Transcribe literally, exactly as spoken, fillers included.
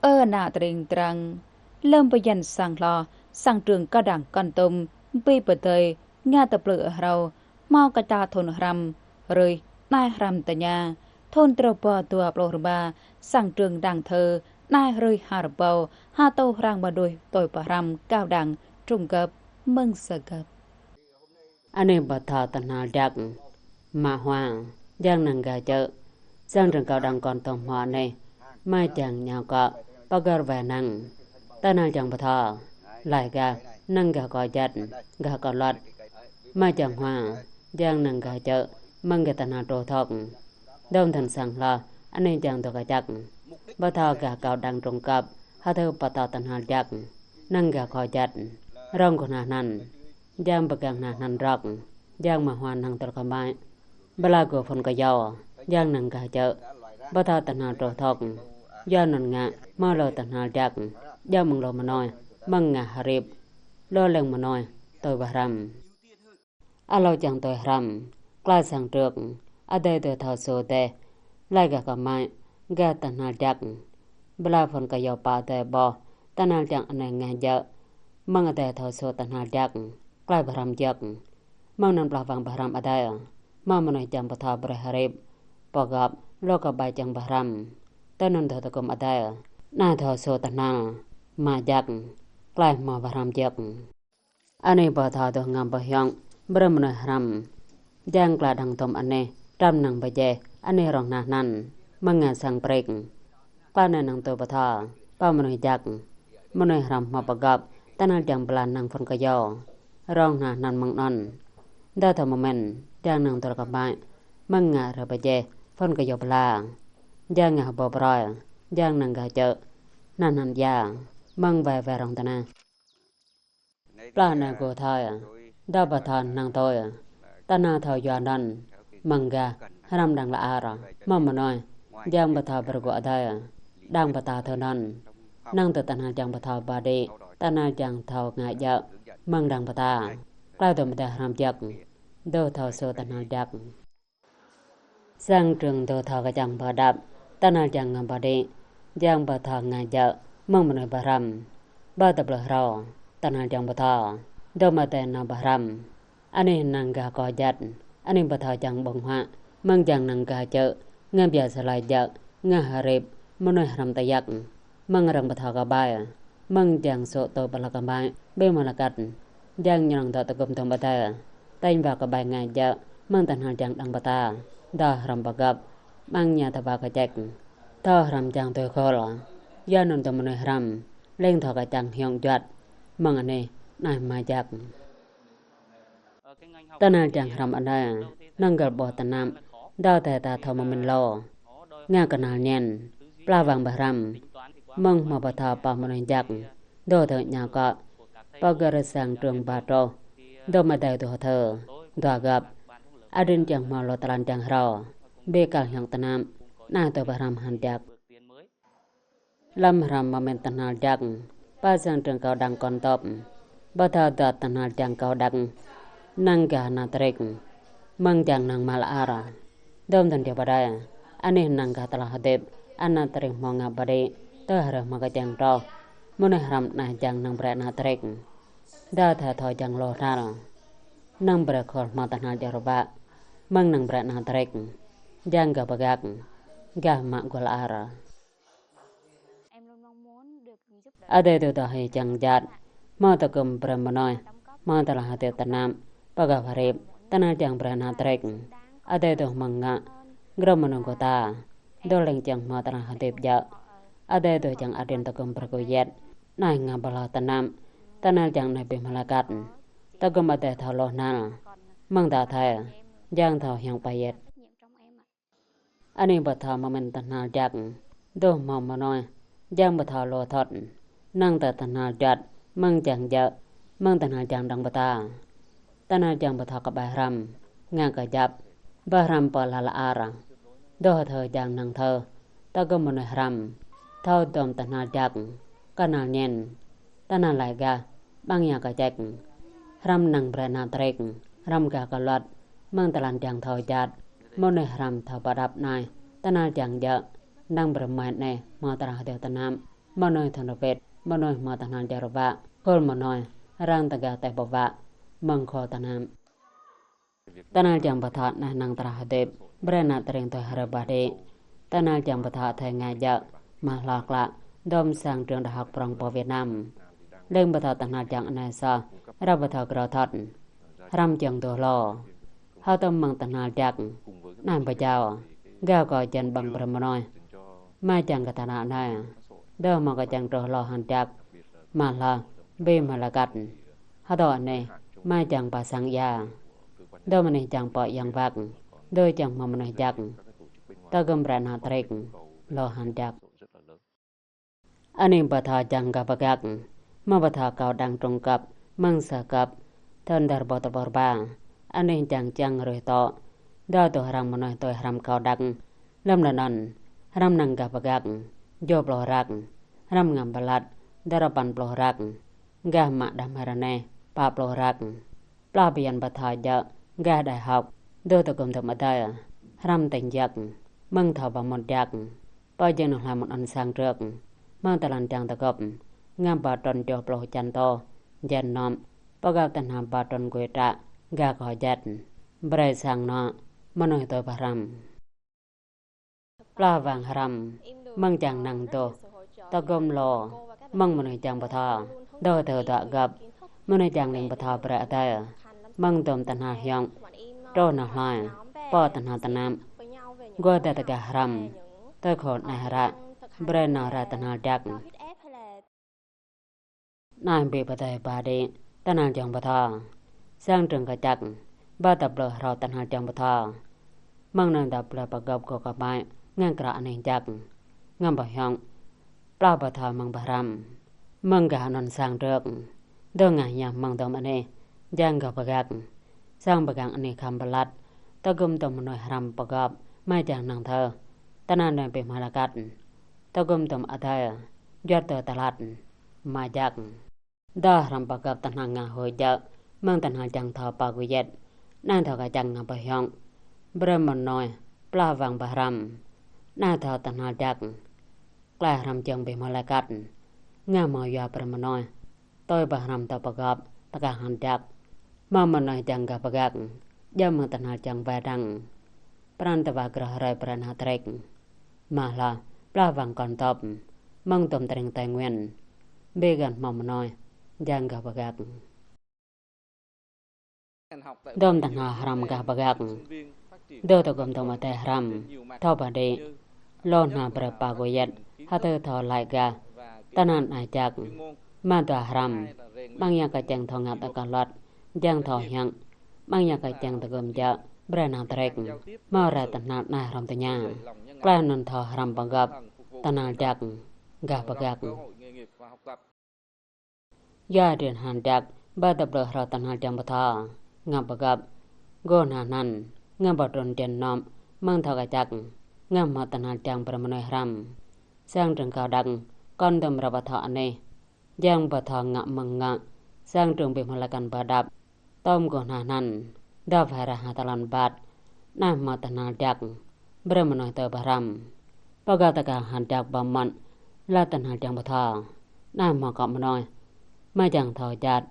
Ơ ană tring Trang, lơ̆m bơyan sang hloh, sang Trường Cao đẳng Kon Tum, ƀing pơdơi, ngă tơblư̆ hrâo, hmâo kơčah thun hrăm, rơih, anai hrăm tơña, thun truh pơ dua pluh rơma, sang Trường Đảng Thư, anai rơih ha rơbâo, ha tô hrang mơnuih tui pơhrăm Cao đẳng, trung cấp, mơ̆ng sa găp. Anih pơtô tơhnal jak, mă hua, jang năng gah čư̆, sang Trường Cao đẳng Kon Tum hmâo anih, mă jang ñu kơ, pơgăr wai năng, tơhnal jang pơtô, laih gah, năng gah kơ jăt, gah kơ luăt, mă jang hua, jang năng gah čư̆, mơ̆ng gah tơhnal truh thŏk. Dôm thun sang hloh, anih jang dua kơčăk, pơtô gah Cao đẳng trung cấp, ha thâo pơtô tơhnal jak, năng gah kơ jăt, rong kơ nah năn. Jang pơgang nah năn rŏk, jang mă hua năng tơl kơmăi. Blah gô phun kơyâo, jang năng gah čư̆, pơtô tơhnal truh thŏk, yua anŭn ngă, hmâo lu tơhnal jak, jang mơ̆ng lu mơnuih, mơ̆ng ngă hơrip, lu leng mơnuih, tui pơhrăm. Alô jang tui hrăm, klaih sang trưk, adai tui thâo sô dêh, laih gah kơmăi, gah tơhnal jak. Blah phun kơyâo pă adai ƀuh, tơhnal jak anai ngă jăk, mơ̆ng adai thâo sô tơhnal jak, klaih pơhrăm jăk. Mơ̆ng anŭn blah wang pơhrăm adai, mơ̆ng mơnuih jang pơtô brơi hơrip, pơgop, lu kơ ƀai jang pơhrăm. Tui anŭn dŏ tơgŭm adai, anai thâo sô tơhnal, mă jak, klaih hmâo pơhrăm jăk. Anih pơtô dŏ ngă pơhiong, brơi mơnuih hrăm. Jang klaih đang tôm anih, tram năng pơjeh, anih rong nah năn, mơ̆ng ngă sang prik. Klaih anai năng tui pơtô, pơ mơnuih jak. Mơnuih hrăm hmâo pơgop, tơhnal jang blah năng phun kơyâo. Rong nah năn mơ̆ng anŭn. Dŏ thâo mơmĕn, jang năng tơl kơmăi, mơ̆ng ngă rơ̆ pơjeh, phun kơyâo blah. Jang ngă hơbô brơi, jang năng gah čư̆, nah năn ia, mơ̆ng wai wai rong tơnah. Blah anai gô thâo, dŏ pơtô năng tui, tơhnal thâo yua anŭn, mơ̆ng gah, hrăm đang lăar, mơ̆ng mơnuih, jang pơtô brơi gô adai, đang pơtô thâo anŭn, năng tui tơhnal jang pơtô ba đĭ, tơhnal jang thâo ngă jăk, mơ̆ng đang pơtô, klaih dŏ mơdeh hrăm jăk, dŏ thâo sô tơhnal jak. Sang trưng dŏ thâo kơčăng pơđăp, tơhnal jang ngă ba đĭ, jang pơtô ngă jăk, mơ̆ng mơnuih pơhrăm. Ba tơblơi hrâo, tơhnal jang pơtô, dŏ mơdeh nao pơhrăm. Anih năng gah kơ jăt, anih pơtô jang ƀơ̆ng huă, mơ̆ng jang năng gah čư̆, ngă biă sơlai jăk, ngă hơrip, mơnuih hrăm tơyăk. Mơ̆ng răng pơtô kơbai, mơ̆ng jang sô̆ tơ pơlă kơbai, ƀing malaikat, jang ñu răng dŏ tơgŭm tơm pơtơ, tañ wa kơbai ngă jăk, mơ̆ng tơhnal jang đang pơtô, dŏ hrăm pơgăp, mơ̆ng ñu tơ wa kơček, dŏ hrăm jang tui khul, yua anŭn tơ mơnuih hrăm, leng dŏ kơčăng hiong juăt, mơ̆ng anih, anai mă jak. Tơhnal jang hrăm anai, năng găl ƀuh tơnap, dŏ tơhơtai thâo mơmĭn lu. Ngă kơnăl ñen, plah wang pơhrăm, mơ̆ng hmâo pơtô pơ mơnuih jak, dŏ thâo ñao kơ, pơgơr sang trưng ba truh, dŏ mơdeh dua thơ, dua găp. Adrin jang hmâo lu tơlan jang hrâo, ƀing kăl hiong tơnap, anai tui pơhrăm hăn jak. Lăm hrăm mơmĭn tơhnal jak, pơ sang trưng kâo đang kŏn tŏp. Pơtô dŏ tơhnal jang kâo đang, năng gah ană trik, mơ̆ng jang năng mă lăar. Dŏm tơ̆n jơ pơdai, anih năng gah tơlơi hơdip, ană trik hmâo ngă ba đĭ, tơ hrơi hmâo kơčăng truh. Mơnuih hrăm anai jang năng brơi ană trik. Dŏ thâo thâo jang lu hnal. Năng brơi khul hmâo tơhnal jơr ba, mơ̆ng năng brơi ană trik. Jang gah pơgak, gah mă gua lăar. Adai dŏ tơ hĭ jang jat, hmâo tơgŭm brơi mơnuih, hmâo tơlơi hơdip tơnap, pơgăp hơrip, tơhnal jang brơi ană trik. Adai dŏ hmâo ngă, grŏm mơnuih gô ta, dŏ leng jang hmâo tơlơi hơdip jăk. Adai dŏ jang adrin tơgŭm brơi gô yet, anai ngă pơhlao tơnap, tơhnal jang anai ƀing malaikat, tơgŭm adai thâo lu hnal, mơ̆ng dŏ thâo, jang thâo hiong pơyet. Anih pơtô mơmĭn tơhnal jak, dŏ hmâo mơnuih, jang pơtô lu thot, năng tơ tơhnal juăt, mơ̆ng jang jơ̆, mơ̆ng tơhnal jang đang pơtô. Tơhnal jang pơtô kơbai hrăm, ngă kơjăp, pơhrăm pơ lŏn lăar, dŏ thâo jang năng thâo, tơgŭm mơnuih hrăm, thâo dŏm tơhnal jak, kơnăl ñen, tơhnal laih gah, ƀăng ia kơček, hrăm năng brơi ană trik, hrăm gah kơ luăt, mơ̆ng tơlan jang thâo jat, mơnuih hrăm thâo pơđăp anai, tơhnal jang jơ̆, năng brơi mơnuih anai, hmâo tơlơi hơdip tơnap. mơnuih thŭn rơwĭt, mơnuih hmâo tơhnal jơr wă, khul mơnuih, arăng tơgah teh ƀô̆ wă, mơ̆ng khul tơnap. Tơhnal jang pơtô anai năng trah hơdip, brơi ană tring tui hrơi bah đĭ. Tơhnal jang pơtô athei ngă djơ̆, mă hloh klă, dôm sang trường đại học prŏng pơ Việt Nam. Leng pơtô tơhnal jang anai soh, ră pơtô grŏ thot. Hrăm jang tuh lô. Hơtŏm mơ̆ng tơhnal jak, anai pơjao, gah kơ jăn ƀăng brơi mơnuih. Mă jang kơ tơhnal anai, dŏ hmâo kơ jang truh lô hăn jak, mă hloh, ƀing malakat. Hơtŏ anai, mă jang pơ sang ia. Dŏ mơnuih jang pơ yang wăk, dŏ jang hmâo mơnuih jak. Tơgŭm brơi ană tring, lô hăn jak. Anih pơtô jang gah pơgak, mă pơtô kâo đang trung cấp, mơ̆ng sa cấp, thŭn dơr pơ tơpơr ba. Anih jang jang rơih tŏ, dŏ tuh hrăm mơnuih tui hrăm kâo đak. Lơ̆m anŭn, hrăm năng gah pơgak, djơ̆ pluh răk, hrăm ngă pơlăt, dơr păn pluh răk, gah mă đah mơ̆ rơneh, pă pluh răk. Plah bơyan pơtô djơ̆, gah đại học, dŏ tơgŭm tơm adai, hrăm tĕng jak, mơ̆ng thâo pơmŭt jak. Pơ jing nŏ hlai mŭt anŭn sang trơk, mơ̆ng tơlan jang tơgŭp, ngă pơtrŭn djơ̆ pluh čan tô, jen nŏm, pơgăp tơhnal pơtrŭn gui tră, gah kơ jet, brơi sang nŏ, mơnuih tui pơhrăm. Plah wang hrăm, mơ̆ng jang năng tuh, tơgŭm lô, mơ̆ng mơnuih jang pơtô, dŏ tơ dŏ găp, mơnuih jang leng pơtô brơi adai, mơ̆ng dôm tơhnal hiong, truh nŏ hlai, pơ tơhnal tơnap, gua dŏ tơgah hrăm, tui khul anai hră, brơi nŏ rai tơhnal jak. Anai ƀing pơdai ba đĭ, tơhnal jang pơtô. Sang trưng kơ jak, ba tơblơi hrâo tơhnal jang pơtô. Mơ̆ng năng tơblơi pơgăp gô kơpai, ngă kră anih jak. Ngă pơhiong, plah pơtô mơ̆ng pơhrăm. Mơ̆ng gah anŭn sang trưng. Dŏ ngă hiam mơ̆ng dôm anih, jang gah pơgak. Sang pơgang anih khăm pơlăt, tơgŭm dôm mơnuih hrăm pơgăp, mă jang năng thơ. Tơhnal anai ƀing malakat. Tơgŭm dôm adai, juăt tơ tơlăt, mă jak. Dŏ hrăm pơgăp tơhnal ngă hơi djơ̆, mơ̆ng tơhnal jang thâo pơgui jet. Anai thâo kơ jang ngă pơhiong. Brơi mơnuih, plah wang pơhrăm. Anai thâo tơhnal jak. Klai hrăm jơ̆ng ƀing malakat. Ngă hmâo yua brơi mơnuih. Tui pơhrăm tơ pơgăp, tơkah hăn jak. Mơ̆ mơnuih jang gah pơgak. Jơ̆ mơ̆ng tơhnal jang bai dăng. Pran tơwa grah hrơi pran hơtrek. Mă hloh, plah wang kon tŏp, mơ̆ng dôm tring Tây Nguyên, ƀing gah hmâo mơnuih, jang gah pơgak. Dôm tơhnal hrăm gah pơgak, dŏ tơgŭm dôm adai hrăm, thâo pơđĭ, lô hna brơi pơgui jet, hơtơ thâo lai gah, tơhnal anai jak, mă dua hrăm, ƀăng yang kơ jang thâo ngă tơ kơ lŏt, jang thâo hiăng, ƀăng yang kơ jang tơgŭm djơ̆, brơi năng trek, hmâo rai tơhnal anai hrŏm tơña. Klai anŭn thâo hrăm pơgăp, tơhnal jak, gah pơgak. Yua rin hăn jak, ba tơblơi hrâo tơhnal jang pơtô, ngă pơgăp, gô hna hnan, ngă pơtrŭn jen nŏm, mơ̆ng thâo kơ jak, ngă hmâo tơhnal jang brơi mơnuih hrăm. Sang trưng kâo đăng, kon dôm ră pơtô anih, jang pơtô ngă mơ̆ng ngă, sang trưng ƀing malakat pơđăp, tơm gô hna hnan, dŏ phara ha tơlăn bat, anai hmâo tơhnal jak, brơi mơnuih tui pơhrăm. Pơgăp tơkah hăn jak pơmŏt, lăi tơhnal jang pơtô, anai hmâo kơ mơnuih, mă jang thâo jat,